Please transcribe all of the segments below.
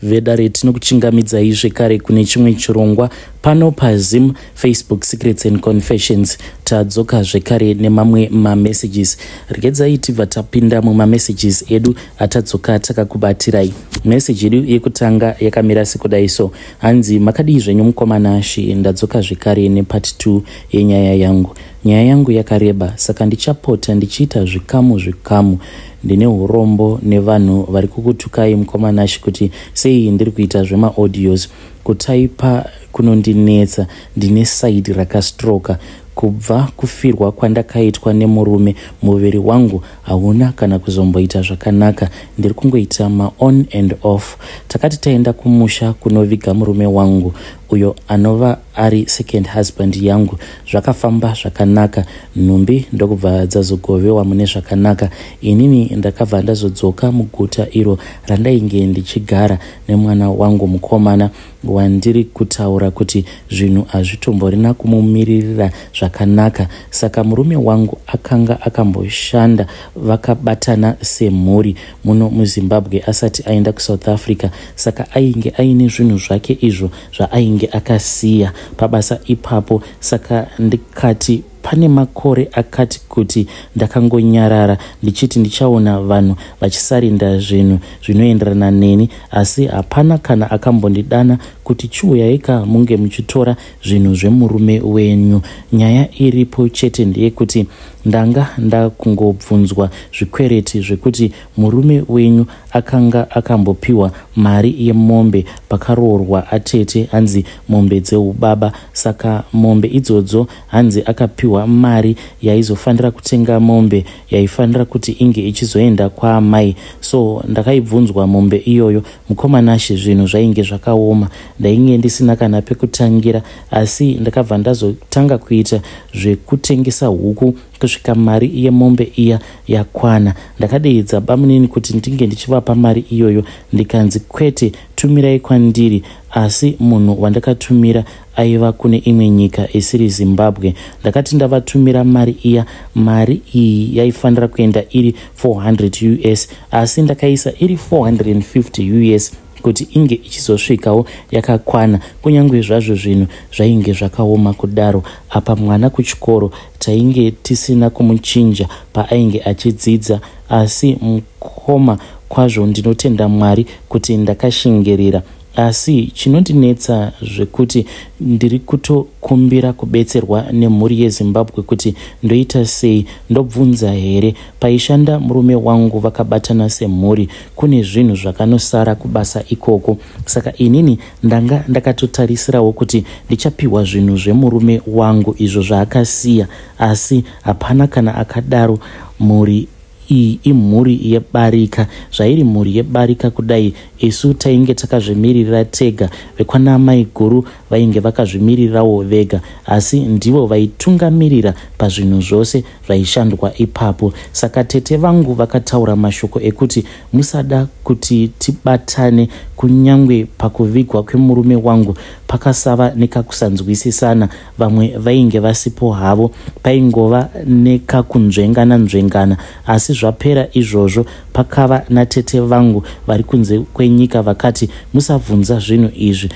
Vedare, tinokuchingamidzai zvekare kune chimwe chirongwa pano paZim Facebook Secrets and Confessions. Tadzoka zvekare nemamwe mamessages. Regedzai tibva tapinda mumamessages edu atadzoka takakubatirai. Meseji yedu yekutanga yakamira sekudai so, hanzi, "Makadii zvenyu mukomanashi? Ndadzoka zvekare nepart 2 yenyaya yangu. Nyaya yangu yakareba, saka ndichapota ndichiita zvikamu zvikamu. Ndine urombo nevanhu vari kukutukai mukomanashi kuti sei ndiri kuita zvemaaudios. Kutaipa kunondinetsa, ndine side rakastroka. Kubva kufirwa kwandakaitwa nemurume, muviri wangu hauna kana kuzomboita zvakanaka, ndiri kungoita maon and off. Takati taenda kumusha kunoviga murume wangu, uyo anova ari second husband yangu, zvakafamba zvakanaka, nhumbi ndokubva dzazogovewa mune zvakanaka. Inini ndakabva ndazodzoka muguta iro randainge ndichigara nemwana wangu mukomana wandiri kutaura kuti zvinhu hazvitomborina kumumiririra zvakanaka. Saka murume wangu akanga akamboshanda vakabatana semhuri muno muZimbabwe asati aenda kuSouth Africa, saka ainge aine zvinhu zvake izvo zvaainge akasiya pabasa ipapo. Saka ndikati pane makore akati kuti ndakangonyarara ndichiti ndichaona vanhu vachisarinda zvinhu zvinoenderana neni, asi hapana kana akambondidana kuti chiuyaika munge muchitora zvinhu zvemurume wenyu. Nyaya iripo chete ndeyekuti ndanga ndakungobvunzwa zvikwereti zvekuti murume wenyu akanga akambopiwa mari yemombe pakaroorwa atete, hanzi mombe dzeubaba. Saka mombe idzodzo, hanzi akapiwa mari yaizofanira kutenga mombe yaifanira kuti inge ichizoenda kwaamai. So ndakaibvunzwa mombe iyoyo. Mukomanashi, zvinhu zvainge zvakaoma, ndainge ndisina kana pekutangira, asi ndakabva ndazotanga kuita zvekutengesa huku kusvika mari yemombe iya yakwana. Ndakadeedza bamunini kuti ndinge ndichivapa mari iyoyo, ndikanzi kwete, tumirai kwandiri. Asi munhu wandakatumira aiva kune imwe nyika isiri Zimbabwe. Ndakati ndavatumira mari iya, mari iyi yaifanira kuenda iri 400 US, asi ndakaisa iri 450 US kuti inge ichizosvikawo yakakwana, kunyange zvazvo zvinhu zvainge zvakaoma kudaro. Apa mwana kuchikoro tainge tisina kumuchinja paainge achidzidza. Asi mukoma kwazvo, ndinotenda Mwari kuti ndakashingirira. Asi chinondinetsa zvekuti ndiri kutokumbira kubetserwa nemhuri yeZimbabwe kuti ndoita sei. Ndobvunza here paishanda murume wangu vakabatana semhuri? Kune zvinhu zvakanosara kubasa ikoko, saka inini ndanga ndakatotarisirawo kuti ndichapiwa zvinhu zvemurume wangu izvo zvaakasiya, asi hapana kana akadaro. Mhuri iyi imhuri yebarika. Zvairi mhuri yebarika kudai, isu tainge takazvimiririra tega, vekwana guru vainge vakazvimiririrawo vega, asi ndivo vaitungamirira pazvinhu zvose zvaishandwa ipapo. Saka tete vangu vakataura mashoko ekuti musada kuti tibatane. Kunyange pakuvigwa kwemurume wangu pakasava nekakusanzwisisana, vamwe vainge vasipo havo, paingova nekakunzvengana nzvengana, asi zvapera izvozvo pakava natete vangu vari kunze kwenyika vakati musabvunza zvinhu izvi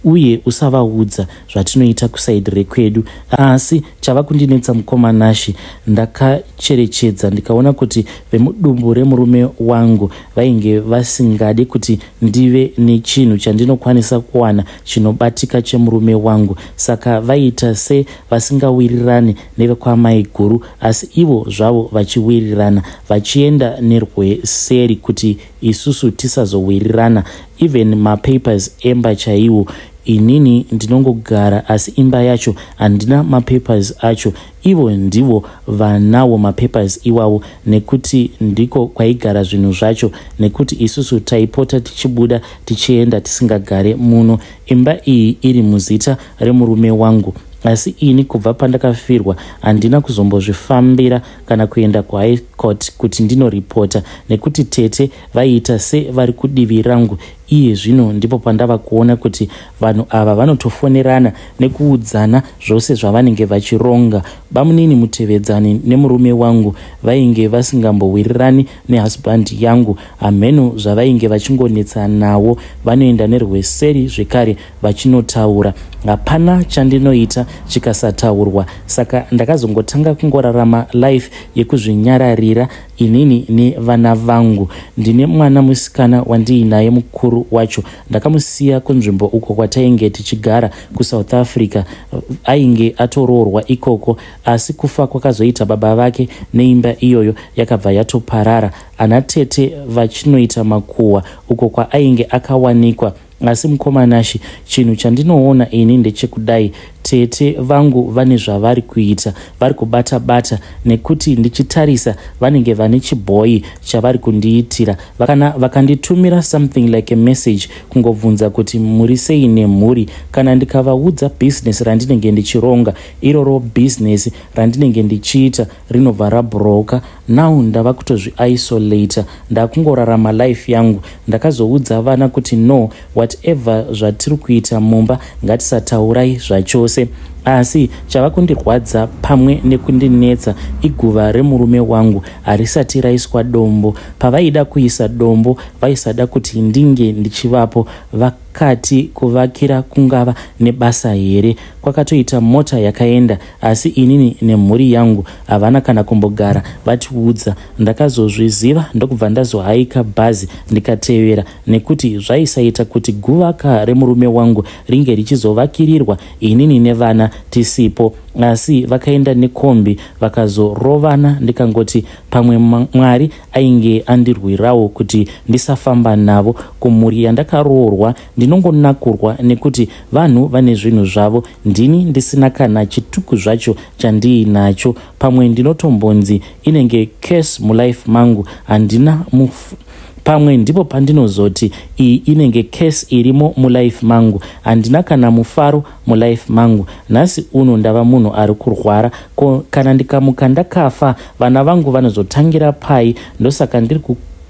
uye usavaudza zvatinoita kuside rekwedu. Asi chava kundinetsa mukomanashi, ndakacherechedza ndikaona kuti vemudumbu remurume wangu vainge vasingadi kuti ndive nechinhu chandinokwanisa kuwana chinobatika chemurume wangu. Saka vaita sevasingawirirani nevekwamai guru, asi ivo zvavo vachiwirirana, vachienda nerweseri kuti isusu tisazowirirana. Even mapapers emba chaiwo, inini ndinongogara, asi imba yacho handina mapapers acho, ivo ndivo vanawo mapapers iwawo, nekuti ndiko kwaigara zvinhu zvacho, nekuti isusu taipota tichibuda tichienda, tisingagare muno. Imba iyi iri muzita remurume wangu, asi ini kubva pandakafirwa handina kuzombozvifambira kana kuenda kuHigh Court kuti ndinoripota, nekuti tete vaiita sevari kudivi rangu. Iye zvino ndipo pandava kuona kuti vanhu ava vanotofonerana nekuudzana zvose zvavanenge vachironga. Bamunini Mutevedzani nemurume wangu vainge vasingambowirirani nehusband yangu, hamheno zvavainge vachingonetsanawo. Vanoenda nerweseri zvekare vachinotaura. Hapana chandinoita chikasataurwa, saka ndakazongotanga kungorarama life yekuzvinyararira inini nevana vangu. Ndine mwana musikana wandiinaye mukuru wacho ndakamusiya kunzvimbo uko kwatainge tichigara kuSouth Africa. Ainge atoroorwa ikoko, asi kufa kwakazoita baba vake neimba iyoyo yakabva yatoparara. Ana tete vachinoita makuhwa uko kwaainge akawanikwa. Asi mukoma Nashy, chinhu chandinoona ini ndechekudai, tete vangu vane zvavari kuita, vari kubata bata nekuti ndichitarisa vanenge vane chibhoyi chavari kundiitira. Kana vakanditumira something like a message kungobvunza kuti muri sei nemhuri, kana ndikavaudza bhizinesi randinenge ndichironga, iroro bhizinesi randinenge ndichiita rinobva rabroka. Now ndava kutozviisolata, ndakungorarama life yangu. Ndakazoudza vana kuti no, whatever zvatiri kuita mumba ngatisataurai zvachose. Asi chava kundirwadza pamwe nekundinetsa iguva remurume wangu harisati raiswa dombo. Pavaida kuisa dombo vaisada kuti ndinge ndichivapo, vakati kuvakira kungava nebasa here. Kwakatoita mota yakaenda, asi inini nemhuri yangu havana kana kumbogara vatiudza. Ndakazozviziva ndokubva ndazohaika bhazi ndikatevera, nekuti zvaisaita kuti guvaka remurume wangu ringe richizovakirirwa inini nevana tisipo. Asi vakaenda nekombi vakazorovana, ndikangoti pamwe Mwari ainge andirwirawo kuti ndisafamba navo. Kumhuri yandakaroorwa ndinongonakurwa nekuti vanhu vane zvinhu zvavo, ndini ndisina kana chituku zvacho chandiinacho. Pamwe ndinotombonzi inenge curse mulife mangu, handina pamwe ndipo pandinozoti iyi inenge curse irimo mulife mangu, handina kana mufaro mulife mangu. Nhasi uno ndava munhu ari kurwara, ko kana ndikamuka ndakafa vana vangu vanozotangira pai? Ndosaka ndiri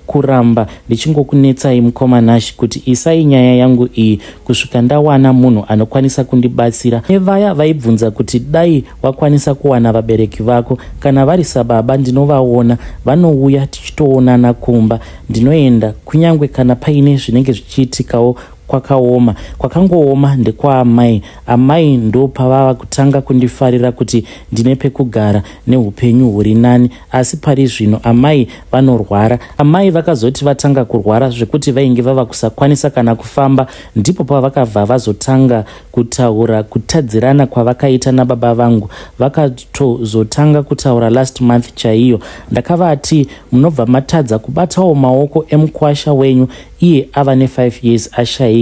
kuramba ndichingokunetsai mukoma Nashi kuti isai nyaya yangu iyi kusvika ndawana munhu anokwanisa kundibatsira. Nevaya vaibvunza kuti dai wakwanisa kuwana vabereki vako, kana vari sababa ndinovaona, vanouya tichitoonana kumba, ndinoenda kunyange kana paine zvinenge zvichiitikawo. Kwakaoma, kwakangooma ndekwaamai. Amai ndo pavava kutanga kundifarira kuti ndine pekugara neupenyu huri nani, asi pari zvino amai vanorwara. Amai vakazoti vatanga kurwara zvekuti vainge vava kusakwanisa kana kufamba, ndipo pavakabva vazotanga kutaura kutadzirana kwavakaita nababa vangu. Vakatozotanga kutaura last month chaiyo. Ndakavati munobva matadza kubatawo maoko emukwasha wenyu, iye ava ne5 years ashayika.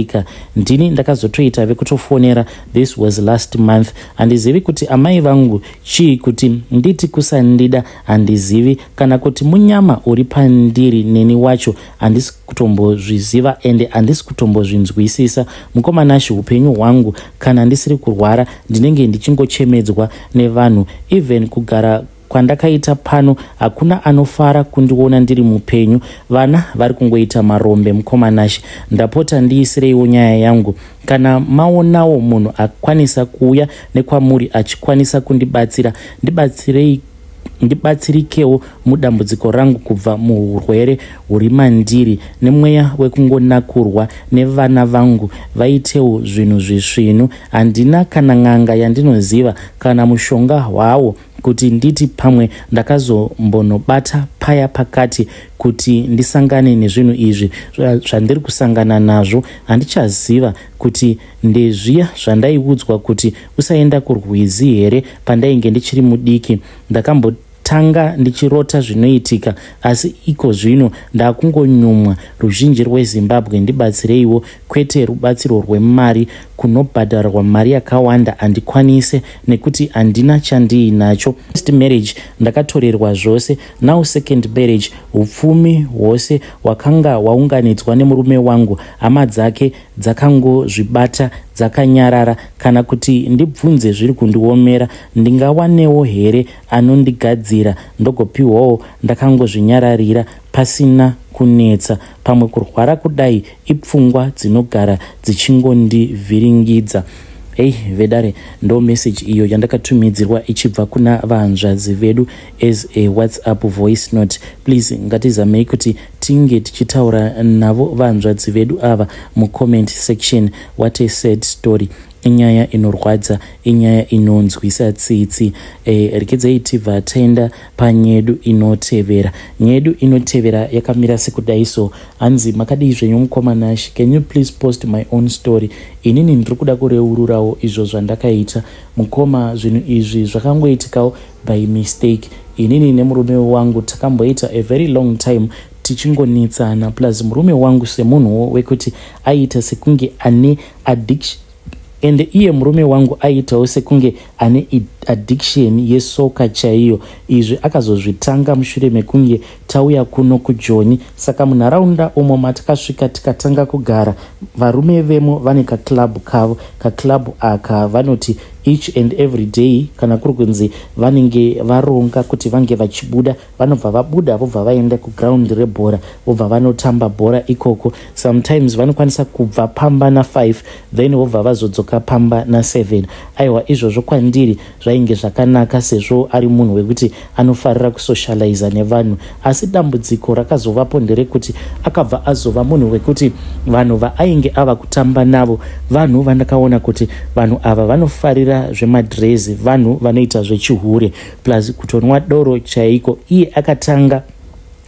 Ndini ndakazotoita vekutofonera. This was last month. Handizivi kuti amai vangu chii, kuti nditi kusandida handizivi, kana kuti munyama uri pandiri neni wacho handisi kutombozviziva ende handisi kutombozvinzwisisa. Mukoma Nashi, upenyu hwangu kana ndisiri kurwara ndinenge ndichingochemedzwa nevanhu. Even kugara kwandakaita pano hakuna anofara kundiona ndiri mupenyu, vana vari kungoita marombe. Mukoma Nashi, ndapota ndiisireiwo nyaya yangu. Kana maonawo munhu akwanisa kuuya nekwamuri achikwanisa kundibatsira, ndibatsirei ndibatsirikewo mudambudziko rangu kubva muurwere huri mandiri nemweya wekungonakurwa nevana vangu vaitewo zvinhu zvisvinu. Handina kana n'anga yandinoziva kana mushonga hwawo kuti nditi pamwe ndakazombonobata paya pakati kuti ndisangane nezvinhu izvi zvandiri kusangana nazvo. Handichaziva kuti ndezviya zvandaiudzwa kuti usaenda kurwizi here pandainge ndichiri mudiki. Ndakambotanga ndichirota zvinoitika, asi iko zvino ndakungonyumwa. Ruzhinji rweZimbabwe, ndibatsireiwo, kwete rubatsiro rwemari. Kunobhadharwa mari yakawanda handikwanise nekuti handina chandiinacho. First marriage ndakatorerwa zvose, now second marriage upfumi hwose hwakanga hwaunganidzwa nemurume wangu hama dzake dzakangozvibata dzakanyarara. Kana kuti ndibvunze zviri kundiomera, ndingawanewo here anondigadzira ndogopiwawo ndakangozvinyararira? pasina kunetsa. Pamwe kurwara kudai ipfungwa dzinogara dzichingondivhiringidza. Hei vedare, ndo message iyo yandakatumidzirwa ichibva kuna vahanzvadzi vedu as a WhatsApp voice note. Please ngatizamei kuti tinge tichitaura navo vahanzvadzi vedu ava mucomment section. What a sad story. Inyaya inorwadza, inyaya inonzwisa tsitsi. Rekedzai tibva taenda panyedu inotevera. Nyedu inotevera yakamira sekudai so. Hanzi, "Makadii zvenyu mukoma Nash? Can you please post my own story? Inini ndiri kuda kureururawo izvo zvandakaita. Mukoma, zvinhu izvi zvakangoitikawo by mistake. Inini nemurume wangu takamboita a very long time tichingonetsana, plus murume wangu semunhuwo wekuti aiita sekunge ane addiction, ende iye murume wangu aiitawo sekunge ane addiction yesoccer chaiyo. Izvi akazozvitanga mushure mekunge tauya kuno kuJoni. Saka munharaunda umo matakasvika tikatanga kugara, varume vemo vane kaclub kavo. Kaclub aka vanoti each and every day, kana kuri kunzi vanenge varonga kuti vange vachibuda, vanobva vabuda, vobva vaenda kuground rebhora, vobva vanotamba bhora ikoko. Sometimes vanokwanisa kubva pamba na5, then vobva vazodzoka pamba na7. Aiwa, izvozvo kwandiri zvainge zvakanaka, sezvo ari munhu wekuti anofarira kusocializa nevanhu. Asi dambudziko rakazovapo nderekuti akabva azova munhu wekuti vanhu vaainge ava kutamba navo, vanhu vandakaona kuti vanhu ava vanofarira zvemadhirezi, vanhu vanoita zvechihure, plus kutonwa doro chaiko. Iye akatanga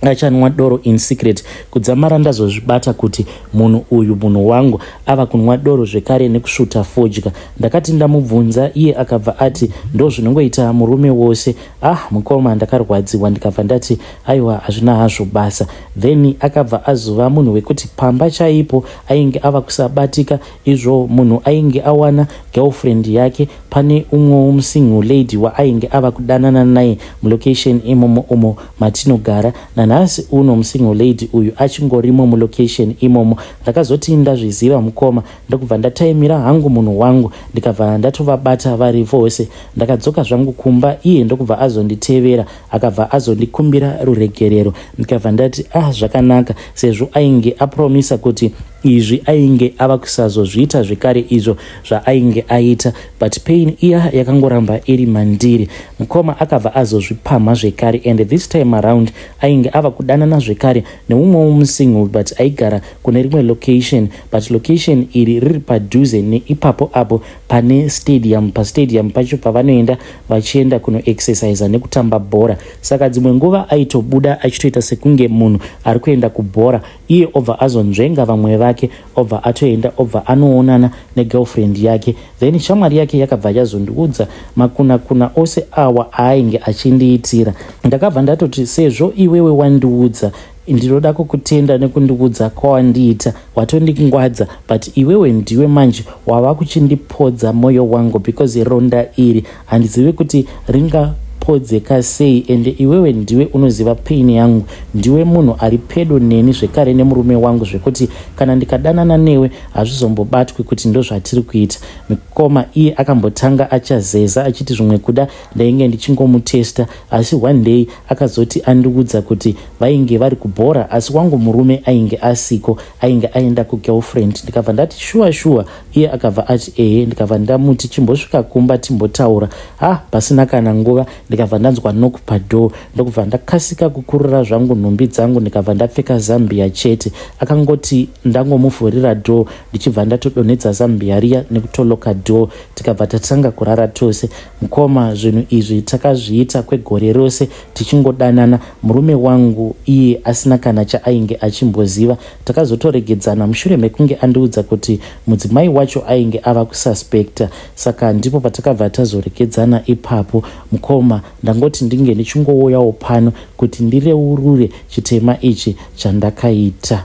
achanwa doro in secret, kudzamara ndazozvibata kuti munhu uyu, munhu wangu, ava kunwa doro zvekare nekusvuta fodya. Ndakati ndamubvunza, iye akabva ati ndo zvinongoita murume wose. Ah mukoma, ndakarwadziwa, ndikabva ndati aiwa, hazvina hazvo basa. Then akabva azova munhu wekuti pamba chaipo ainge ava kusabatika. Izvo munhu ainge awana girlfriend yake, pane umwewo musingle lady waainge ava kudanana naye mulocation imomo umo matinogara nanhasi uno. Musingle lady uyu achingorimo mulocation imomo. Ndakazoti ndazviziva, mukoma, ndokubva ndataimira hangu munhu wangu, ndikabva ndatovabata vari vose. Ndakadzoka zvangu kumba, iye ndokubva azonditevera, akabva azondikumbira ruregerero. Ndikabva ndati ah, zvakanaka, sezvo ainge apromisa kuti izvi ainge ava kusazozviita zvekare izvo zvaainge aita. But pain iya yakangoramba iri mandiri, mukoma. Akabva azozvipamha zvekare, and this time around ainge ava kudanana zvekare neumwewo musingle, but aigara kune rimwe location, but location iri riri padhuze neipapo apo pane stadium. Pastadium pacho pavanoenda vachienda kunoexercisa nekutamba bhora. Saka dzimwe nguva aitobuda achitoita sekunge munhu ari kuenda kubhora, iye obva azonzvenga vamwe vake, obva atoenda, obva anoonana negirlfriend yake. Then shamwari yake yakabva yazondiudza makunakuna ose awa aainge achindiitira. Ndakabva ndatoti, sezvo iwewe wandiudza, ndinoda kukutenda nekundiudza kwawandiita. Watondingwadza, but iwewe ndiwe manje wava kuchindipodza mwoyo wangu, because ronda iri handizivi kuti ringapodzeka sei, ende iwewe ndiwe unoziva pain yangu. Ndiwe munhu ari pedo neni zvekare nemurume wangu, zvekuti kana ndikadanana newe hazvizombobatwi kuti ndo zvatiri kuita. Mukoma, iye akambotanga achazeza achiti zvimwe kuda ndainge ndichingomutesta, asi one day akazoti andiudza kuti vainge vari kubhora, asi wangu murume ainge asiko, ainge aenda kugirlfriend. Ndikabva ndati, 'Shuwa shuwa?' Iye akabva ati ehe. Ndikabva ndamuti, 'Chimbosvika kumba timbotaura.' Ha, pasina kana nguva ndikabva ndanzwa knock padoor, ndokubva ndakasika kukurura zvangu nhumbi dzangu, ndikabva ndapfeka zambia chete. Akangoti ndangomuvhurira door, ndichibva ndatodonhedza zambia riya nekutoloka door, tikabva tatanga kurara tose. Mukoma, zvinhu izvi takazviita kwegore rose tichingodanana, murume wangu iye asina kana chaainge achimboziva. Takazotoregedzana mushure mekunge andiudza kuti mudzimai wacho ainge ava kususpecta, saka ndipo patakabva tazoregedzana ipapo. Mukoma, ndangoti ndinge ndichingouyawo pano kuti ndireurure chitema ichi chandakaita."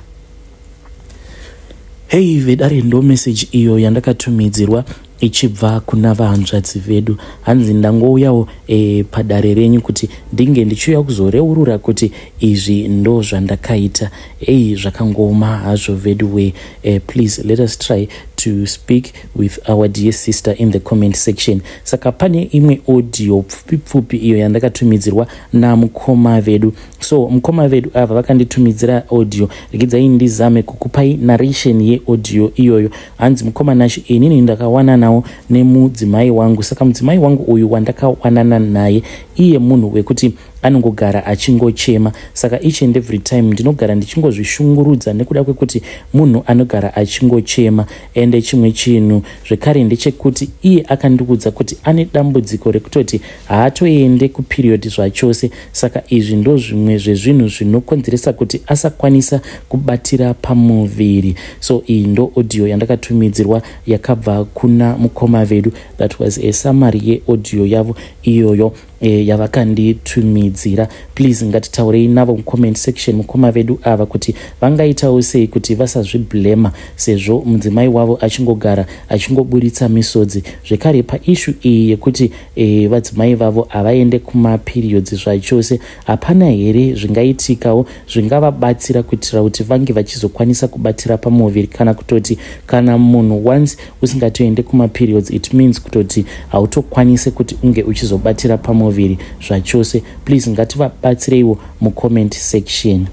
Hei vedare, ndo meseji iyo yandakatumidzirwa ichibva kuna vahanzvadzi vedu. Hanzi, "Ndangouyawo padare renyu kuti ndinge ndichiuya kuzoreurura kuti izvi ndo zvandakaita." Ei, zvakangooma hazvo vedu we. Please let us try To speak with our dear sister in the comment section. Saka pane imwe audio pfupi pfupi iyo yandakatumidzirwa namukoma vedu. So mukoma vedu ava vakanditumidzira audio. Regidzai ndizame kukupai narration yeaudio iyoyo. Hanzi, "Mukoma Nashe, inini ndakawananawo nemudzimai wangu. Saka mudzimai wangu uyu wandakawanana naye, iye munhu wekuti anongogara achingochema. Saka each and every time ndinogara ndichingozvishungurudza nekuda kwekuti munhu anogara achingochema. Ende chimwe chinhu zvekare ndechekuti iye akandiudza kuti ane dambudziko rekutoti haatoende kuperiod zvachose. Saka izvi ndo zvimwe zvezvinhu zvinokonzeresa kuti asakwanisa kubatira pamuviri." So iyi ndo audio yandakatumidzirwa yakabva kuna mukoma vedu. That was a summary yeaudio yavo iyoyo yavakanditumidzira. Please, ngatitaurei navo mucomment section, mukoma vedu ava, kuti vangaitawo sei kuti vasazviblema sezvo mudzimai wavo achingogara achingoburitsa misodzi. Zvekare paissue iyi yekuti vadzimai vavo havaende kumaperiods zvachose, hapana here zvingaitikawo zvingavabatsira kuitira kuti vange vachizokwanisa kubatira pamuviri? Kana kutoti kana munhu once usingatoende kumaperiods, it means kutoti hautokwanisi kuti unge uchizobatira pamuviri zvachose. Please, ngativabatsireiwo mucomment section.